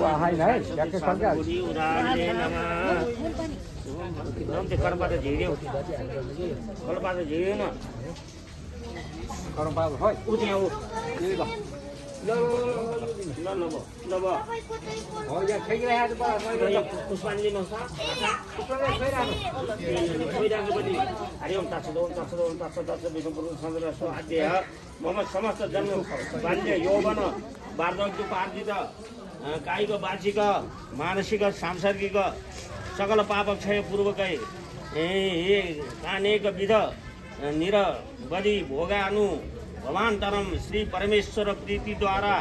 होइन है ट्याक्कै सकिहाल्छ कर्मबाट झिर्यो कर्मबाट झिर्यो न गरम पाएको खै उ त्यहाँ उ ल हो यहाँ खेलिरहेको छ पुष्पाञ्जली दिनुहोस् हरिओम मम समस्त जन्म बाल्य यौवन वार्धक्योपार्जित कायिक वाचिक मानसिक सांसर्गिक सकल पाप क्षय पूर्वकै अनेक विध निरवधि भोगानु भवान्तरम श्री परमेश्वर प्रीति द्वारा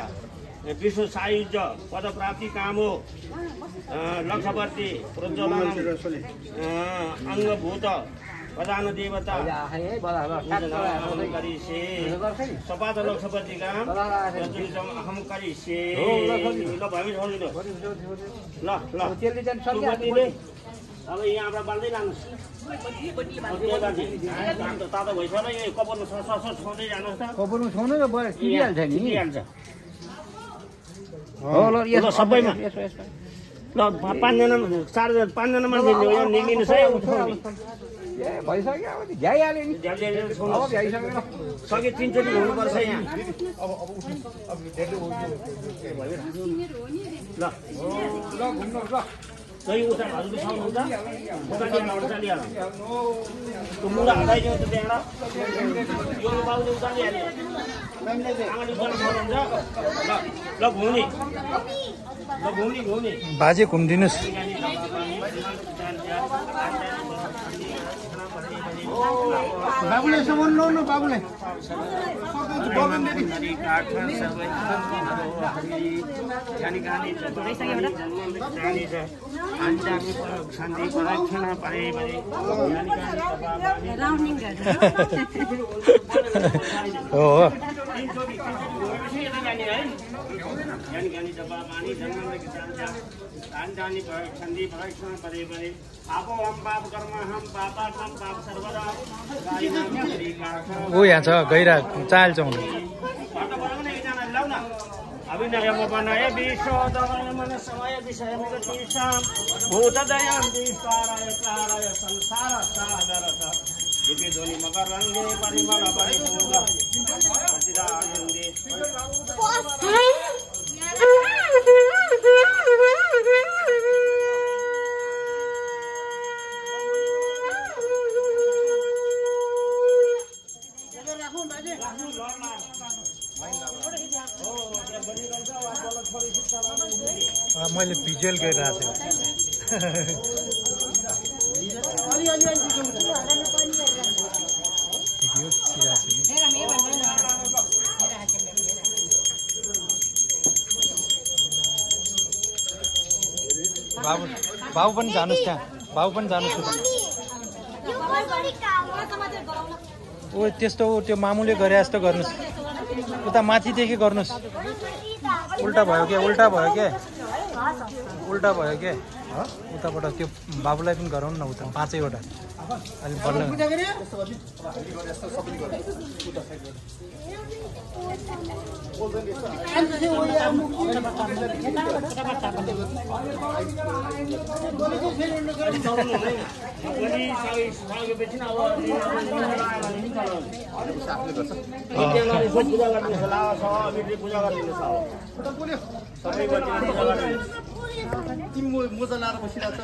विश्व सायुज्य पद प्राप्ति कामो लक्षवर्ती प्रज्वलन अंगभूत प्रधान देवता सपाद लक्षपति काम अहम करिसे ल भमी छोडिदिनु ल ल अब यहाँबाट बाल्दै लानुहोस् तातो भइसक्यो यो कपरमा छोड्दै जानुहोस् त कपरमा छोड्नु न बरु किनिहाल्छ नि हो ल यो सबैमा ल 5जना 5जना मान्छे निक्लिनु छ ए भइसक्यो अब झ्याइहाल्यो नि अब भ्याइसक्यो सके 3 चोटि हुनुपर्छ यहाँ ल ल घुम्नु ल सही उता हजुर बिसाउनुहुन्छ उता लिएर त्यो मुला हटाइदिनु त त्यहाँबाट यो बाबुले उता लिहाल्यो आमाले उता छोड्नुहुन्छ ल घुम्ने बाजे घुम्दिनुहोस् बाबुले यसो भन्नु न बाबुले ऊ यहाँ छ गैरा चाल चौँ अभिनयमपनय विश्वदमन समय विषयमिगतीषां भूतदयं विस्तारय कारय संसार सागर दिव्य ध्वनि मकरंगे परिमल परिपूर्ण सचिदानंदे मैले भिजुअल गरिरहेको बाबु बाबु पनि जानुहोस् त्यहाँ बाबु पनि जानुहोस् ओ त्यस्तो त्यो मामुले गरे जस्तो गर्नुहोस् उता माथिदेखि गर्नुहोस् उल्टा भयो क्या उताबाट त्यो बाबुलाई पनि गराउनु न उता 5वटा अलिक मोजा लाएर बसिरहेको छ